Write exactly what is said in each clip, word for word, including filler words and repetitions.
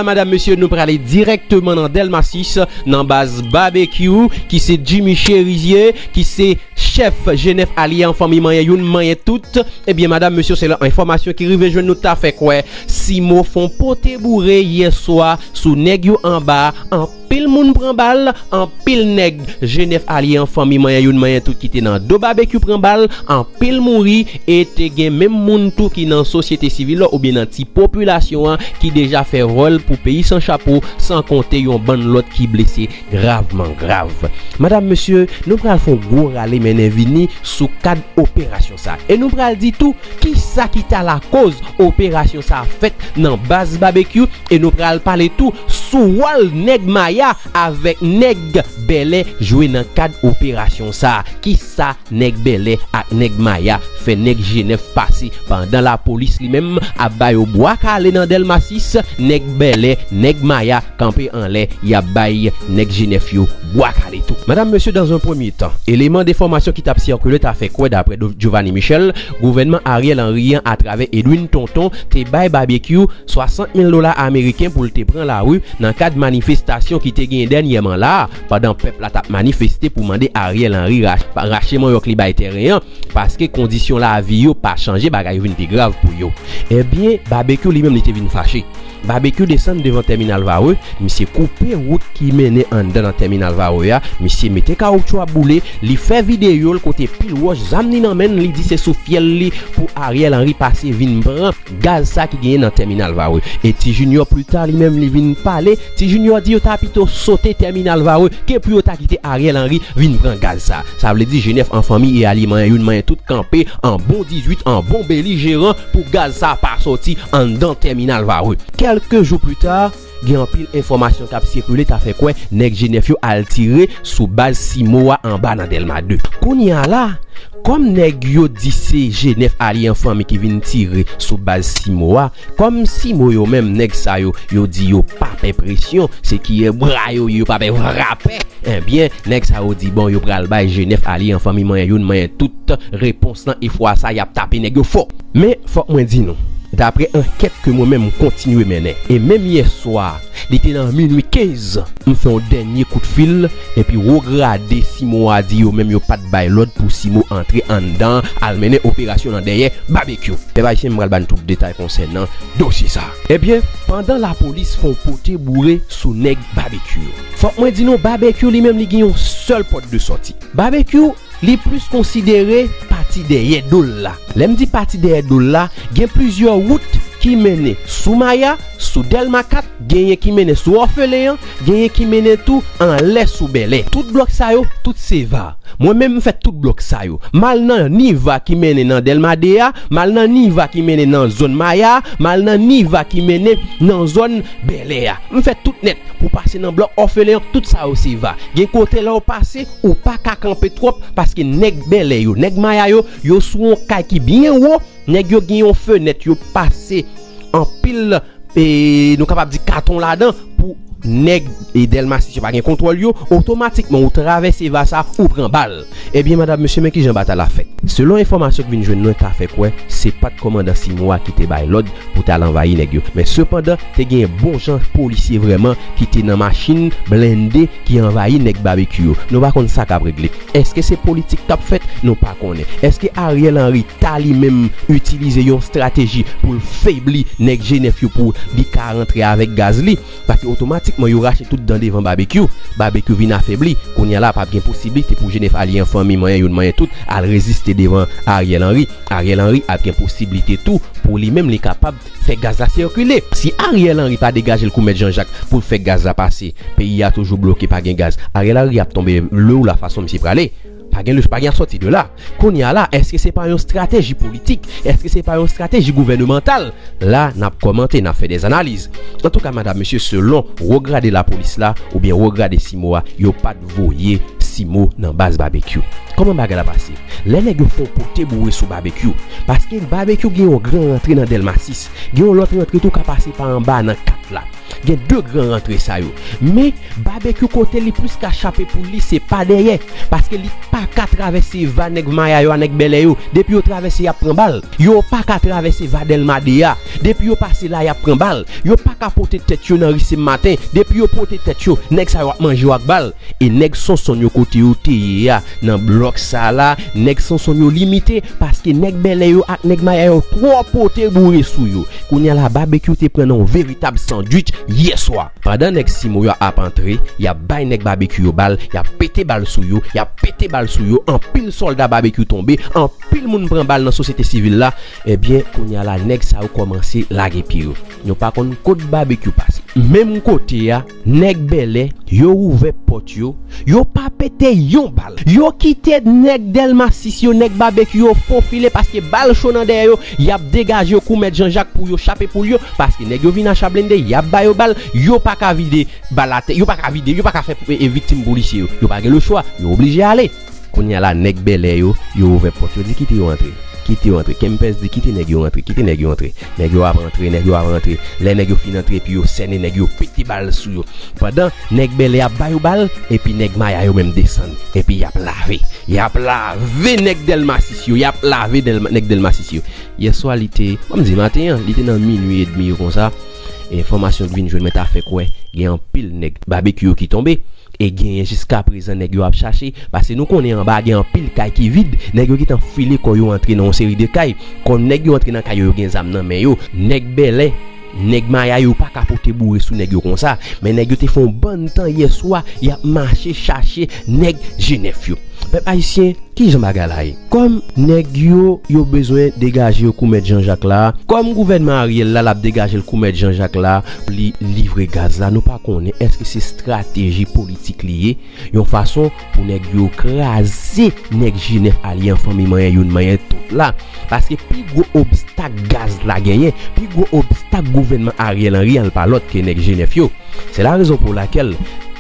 Madanm, mesye, nou prale dirèkteman nan Dèlma sis, nan baz Babekyou, ki se Jimmy Cherizier, ki se chèf G nèf alye an fanmi manyen youn, manyen tout. Ebyen, madanm, mesye, selon enfòmasyon ki rive jwenn nou, ta fè kwè Simo fè yon pote boure yè swa sou nèg yo anba. Anpil moun pran bal, anpil nèg G nèf alye an fanmi manyen youn, manyen tout ki te nan do Babekyou pran bal, anpil mouri, e te gen menm moun tou ki nan sosyete sivil la oubyen nan ti popilasyon an ki deja fè vòl pou peyi san chapo, san konte yon bann lòt ki blese gravman grav. Madanm, mesye, nou pral fè yon gwo rale mennen vini sou kad operasyon sa. E nou pral di tou kisa ki ta lakoz operasyon sa fèt nan baz Babekyou, e nou pral pale tou sou wòl nèg Maya avèk nèg Bèlè jwe nan kad operasyon sa. Kisa nèg Bèlè ak nèg Maya fè nèg G nèf pase pandan lapolis li menm ap ba yo bwa kale nan Dèlma sis, nèg Bèlè, nèg Maya kanpe anlè, y ap bay nèg G nèf yo bwa kale tou. Madanm, mesye, dans un premier temps, eleman de enfòmasyon ki t ap sikile ta fè kwè, daprè Do-, Giovanni Michel, gouvènman Ariel Henry an, atravè Edwin Tonton, te bay Babekyou swasant mil dola ameriken pou l te pran lari nan kad manifestasyon ki te gen dènyèman la a, pandan pèp la t ap manifeste pou mande Ariel Henry rach-, rache manyòk li bay tèren an, paske kondisyon lavi yo pa chanje, bagay yo vin pi grav pou yo. Ebyen, Babekyou li menm li te vin fache. Babekyou desann devan tèminal Varreux, misye koupe wout ki mennen anndan nan tèminal Varreux a, misye mete kawoutchou ap boule, li fè videyo l kote pil wòch, zam li nan men l, li di se sou fyèl li pou Ariel Henry pase vin pran gaz sa ki genyen nan tèminal Varreux. E Ti Junior pita li menm li vin pale, Ti Junior di yo ta pito sote tèminal Varreux ke pou yo ta kite Ariel Henry vin pran gaz sa. Sa vle di G nèf an fanmi e alye manyen youn manyen tout kanpe an bon dizuit, an bon belijeran pou gaz sa pa soti anndan tèminal Varreux. Kèlke jou pita, gen anpil enfòmasyon k ap sikile ta fè kwè nèg G nèf yo al tire sou baz Simo a anba nan Dèlma de. Kounye a la, kòm nèg yo di se G nèf alye an fanmi ki vin tire sou baz Simo a, kòm Simo yo menm, nèg sa yo, yo di yo pa pè presyon, se kiyè bra yo ye, yo pa pè vrapè. Ebyen, nèg sa yo di, bon, yo pral bay G nèf alye an fanmi manyen youn, manyen tout repons lan, e fwa sa, y ap tape nèg yo fò. Men, fòk mwen di nou, daprè ankèt ke mwen menm m kontinye mennen, e menm yè swa, li te nan minui kenz, m fè yon dènye kout fil, epi wo grade Simo a di yo menm yo pa t bay lòd pou Simo antre anndan, al mennen operasyon nan dèyè Babekyou. Pèp ayisyen, m pral ba n tout detay konsènan dosye sa. Ebyen, pandan lapolis fè yon pote boure sou nèg Babekyou yo, fòk mwen di nou, Babekyou li menm li gen yon sèl pòt de sòti. Babekyou, li plis konsidere pati dèyè do l la. Lè m di pati dèyè do l la, gen plizyè wout ki mennen sou Maya, sou Dèlma kat, genyen ki mennen sou Òfelen an, genyen ki mennen tou anlè sou Bèlè. Tout blòk sa yo, tout se va. Mwen menm, m fè tout blòk sa yo. M al nan Niva ki mennen nan Dèlma de a, m al nan Niva ki mennen nan zòn Maya, m al nan Niva ki mennen nan zòn Bèlè a. M fè tout nèt pou pase nan blòk Òfelen an, tout sa yo se va. Gen kote lè w pase, ou pa ka kanpe twòp, paske nèg Bèlè yo, nèg Maya yo, yo sou yon kay ki byen wo, nèg yo gen yon fenèt, yo pase anpil, e nou kapab di katon ladan pou nèg, e Dèlma sis yo pa gen kontwòl yo, otomatikman ou travèse va sa, ou pran bal. Ebyen, madanm, mesye, men kijan batay la fèt. Selon enfòmasyon ki vin jwenn nou, ta fè kwè se pa t kòmandan Simo a ki te bay lòd pou t al anvayi nèg yo. Men sepandan, te gen bon jan polisye vrèman ki te nan machin blende ki anvayi nèg Babekyou yo. Nou pa konn sa k ap regle. Èske se politik k ap fèt? Nou pa konnen. Èske Ariel Henry ta li menm itilize yon estrateji pou l febli nèg G nèf yo pou li ka rantre avèk gaz li? Paske otomatikman yo rache tout dan devan Babekyou. Babekyou vin afebli. Kounye a la p ap gen posiblite pou G nèf alye an fanmi manyen youn manyen tout al reziste devan Ariel Henry. Ariel Henry ap gen posiblite tou pou li menm li kapab fè gaz la sikile. Si Ariel Henry pa degaje l kou mèt Jean Jacques pou l fè gaz la pase, peyi a toujou bloke, pa gen gaz. Ariel Henry ap tonbe lou la fason misye prale. Pa gen le, pa gen sòti de la. Kounye a la, èske se pa yon estrateji politik? Èske se pa yon estrateji gouvènemantal? La, n ap kòmante, n ap fè dèzanaliz. Antouka, madanm, mesye, selon wo grade lapolis la, oubyen wo grade Simo a, yo pa t voye Simo nan baz Babekyou. Kòman bagay la pase? Lè nèg yo fè yon pote boure sou Babekyou, paske Babekyou gen yon gran rantre nan Dèlma sis, gen yon lòt rantre tou ka pase pa anba nan kat la. Gen de gran rantre sa yo. Men Babekyou kote li plis ka chape poul li se pa dèyè, paske li pa ka travèse va nèg Maya yo a nèg Bèlè yo. Depi yo travèse y ap pran bal. Yo pa ka travèse va Dèlma de a. Depi yo pase la y ap pran bal. Yo pa ka pote tèt yo nan ri Senmaten. Depi yo pote tèt yo, nèg sa yo ap manje yo ak bal. E nèg Sonsonn yo kote yo te ye a, nan blòk sa la, nèg Sonsonn yo limite, paske nèg Bèlè yo ak nèg Maya yo twò pote boure sou yo. Kounye a la, Babekyou te pran nan yon veritab sandwich yèswa. Pandan nèg Simo yo ap antre, y ap bay nèg Babekyou yo bal, y ap pete bal sou yo, y ap pete bal sou yo, anpil sòlda Babekyou tonbe, anpil moun pran bal nan sosyete sivil la, ebyen, kounye a la, nèg sa yo kòmanse lage pye yo. Yo pa konn kot Babekyou pase. Menm kote a, nèg Bèlè, yo ouvè pòt yo, yo pa pete yon bal. Yo kite nèg Dèlma sis yo, nèg Babekyou yo fofile paske bal cho nan dèyè yo, y ap degaje yo kou mèt Janjak pou yo chape poul yo, paske nèg yo vin acha blende, y ap ba yo bal, yo pa ka vide bal atè, yo pa ka vide, yo pa ka fè, e, e, viktim polisye yo. Yo pa gen lechwa, yo oblije ale. Kounye a la, nèg Bèlè yo, yo ouvè pòt, yo di kite yo antre. Kite yo antre. Kempès di kite nèg yo antre, kite nèg yo antre. Nèg yo ap antre, nèg yo ap antre. Lè nèg yo fin antre, epi yo sènen nèg yo, pete bal sou yo. Pandan nèg Bèlè ap ba yo bal, epi nèg Maya yo menm desann. Epi y ap lave. Y ap lave nèg Dèlma sis yo, y ap lave Dèlma, nèg Dèlma sis yo. Yèswa li te, ban m di maten an, li te nan minui edmi yo konsa. Enfòmasyon ki vin jwenn mwen ta fè kwè gen anpil nèg Babekyou yo ki tonbe. E genyen jiskaprezan nèg yo ap chache, paske nou konnen anba gen anpil kay ki vid, nèg yo gentan file kò yo antre nan yon seri de kay. Kòm nèg yo antre nan kay yo, yo gen zam nan men yo. Nèg Bèlè, nèg Maya yo pa ka pote boure sou nèg yo konsa, men nèg yo te fè yon bann tan yèswa, y ap mache chache nèg Jenèf yo. Pèp ayisyen, kijan bagay la ye? Kòm nèg yo, yo bezwen degaje yo kou mèt Janjak la, kòm gouvènman Ariel la, l ap degaje l kou mèt Janjak la, li livre gaz la, nou pa konnen èske se estrateji politik li ye, yon fason pou nèg yo kraze nèg Jenèf alye an fanmi manyen youn manyen tout la. Paske pi gwo obstak gaz la genyen, pi gwo obstak gouvènman Ariel Henry an l pa lòt ke nèg Jenèf yo. Se la rezon pou lakèl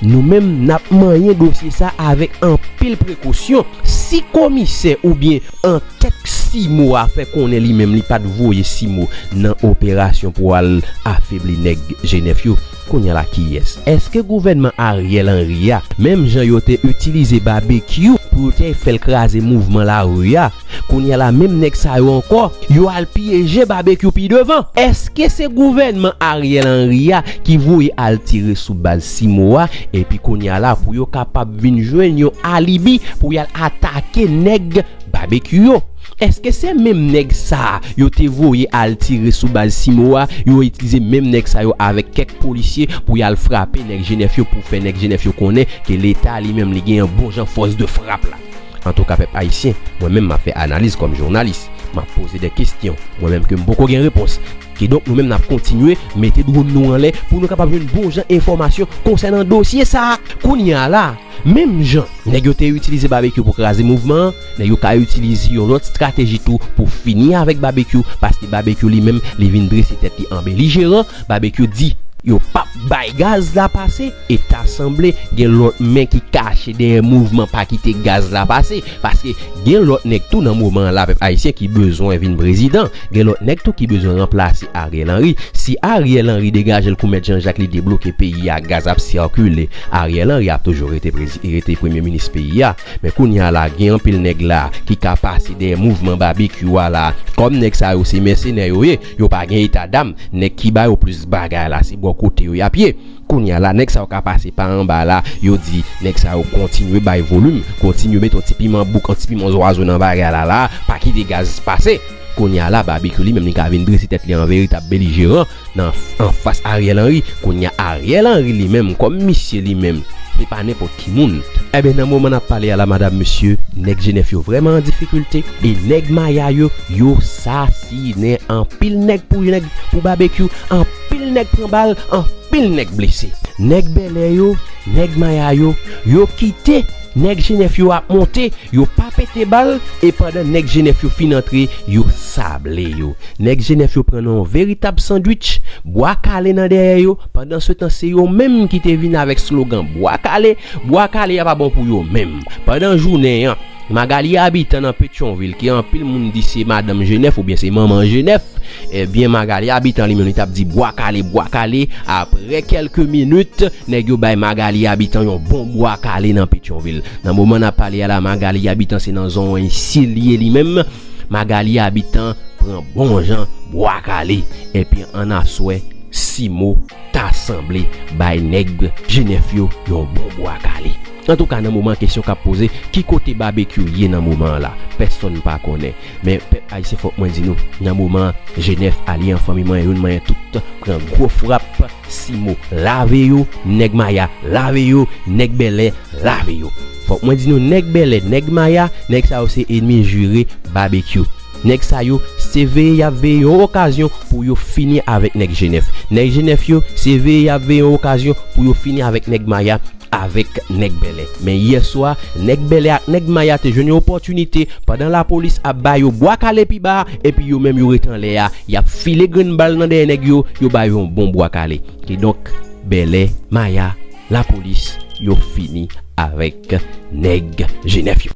nou menm n ap manyen dosye sa avèk anpil prekosyon. Si komisè oubyen antèt Simo a fè konnen li menm li pa t voye Simo nan operasyon pou al afebli nèg Jenèf yo, kounye a la kiyès? Èske gouvènman Ariel Henry a, menm jan yo te itilize Babekyou pou yo te fè l kraze mouvman lari a, kounye a la menm nèg sa yo ankò, yo al pyeje Babekyou pi devan? Èske se gouvènman Ariel Henry a ki voye al tire sou baz Simo a, epi kounye a la pou yo kapab vin jwenn yon alibi pou y al atake nèg Babekyou yo? Èske se menm nèg sa a yo te voye al tire sou baz Simo a, yo itilize menm nèg sa yo avèk kèk polisye pou y al frape nèg Jenèf yo, pou fè nèg Jenèf yo konnen ke Leta li menm li gen yon bon jan fòs de frap la? Antouka, pèp ayisyen, mwen menm m ap fè analiz kòm jounalis, m ap poze de kesyon, mwen menm ke m poko gen repons. Kidonk, nou menm n ap kontinye mete dwòn nou anlè pou nou kapab jwenn bon jan enfòmasyon konsènan dosye sa a. Kounye a la, menm jan nèg yo te itilize Babekyou pou kraze mouvman an, nèg yo ka itilize yon lòt estrateji tou pou fini avèk Babekyou, paske Babekyou li menm, li vin drese tèt li an belijeran. Babekyou di yo p ap bay gaz la pase, e ta sanble gen lòt men ki kache dèyè mouvman pa kite gaz la pase, paske gen lòt nèg tou nan moman an la, pèp ayisyen, ki bezwen vin prezidan. Gen lòt nèg tou ki bezwen ranplase Ariel Henry. Si Ariel Henry degaje l kou mèt Janjak, li debloke peyi a, gaz ap sikile, Ariel Henry ap toujou rete prezi-, rete premye minis peyi a. Men kounye a la, gen anpil nèg la ki ka pase dèyè mouvman Babekyou a la. Kòm nèg sa yo se mèsenè yo ye, yo pa gen eta dam, nèg ki ba yo plis bagay la, se bò kote yo y ap ye. Kounye a la, nèg sa yo ka pase pa anba la, yo di nèg sa yo kontinye bay volim, kontinye mete yon ti piman bouk, yon ti piman zwazo nan bagay la la, pa kite gaz pase. Kounye a la, Babekyou li menm, li ka vin drese tèt li an veritab belijeran nan, anfas Ariel Henry. Kounye a, Ariel Henry li menm, kòm misye li menm, se pa nenpòt ki moun. Enben, nan moman n ap pale a la, madanm, mesye, nèg Jenèf yo vrèman an difikilte, e nèg Maya yo, yo sasinen anpil nèg pou nèg, pou Babekyou, anpil nèg pran bal, anpil nèg blese. Nèg Bèlè yo, nèg Maya yo, yo kite Nèg Jenèf yo ap monte, yo pa pete bal, e pandan nèg Jenèf yo fin antre, yo sable yo. Nèg Jenèf yo pran nan yon veritab sandwich, bwa kale nan dèyè yo, pandan se tan se yo menm ki te vin avèk slogan bwa kale, bwa kale a pa bon pou yo menm. Pandan jounen an, Magalie Habitant nan Petyonvil, ke anpil moun di se madanm Jenèf oubyen se manman Jenèf, ebyen Magalie Habitant li menm li t ap di bwa kale, bwa kale, apre kèlke minit, nèg yo bay Magalie Habitant yon bon bwa kale nan Petyonvil. Nan moman n ap pale a la, Magalie Habitant se nan zòn isi l ye li menm. Magalie Habitant pran bon jan bwa kale. Epi ann aswè, Simo ta sanble bay nèg Jenèf yo yon bon bwa kale. Antouka, nan moman an kesyon k ap poze, ki kote Babekyou ye nan moman an la? Pèsonn pa konnen. Men pèp ayisyen, fòk mwen di nou, nan moman an, Jenèf, Alye an, Fanmi Manyen, Youn Manyen, tout pran gwo frap. Simo lave yo, nèg Maya lave yo, nèg Bèlè lave yo. Fòk mwen di nou, nèg Bèlè, nèg Maya, nèg sa yo se enmi jire Babekyou. Nèg sa yo, se veye y ap veye yon okazyon pou yo fini avèk nèg Jenèf. Nèg Jenèf yo, se veye y ap veye yon okazyon pou yo fini avèk nèg Maya, avèk nèg Bèlè. Men yè swa, nèg Bèlè ak nèg Maya te jwenn yon opòtinite pandan lapolis ap ba yo bwa kale pi ba, epi yo menm yo rete anlè a, y ap file grenn bal nan dèyè nèg yo, yo ba yo yon bon bwa kale. Kidonk, Bèlè, Maya, lapolis, yo fini avèk nèg Jenèf yo.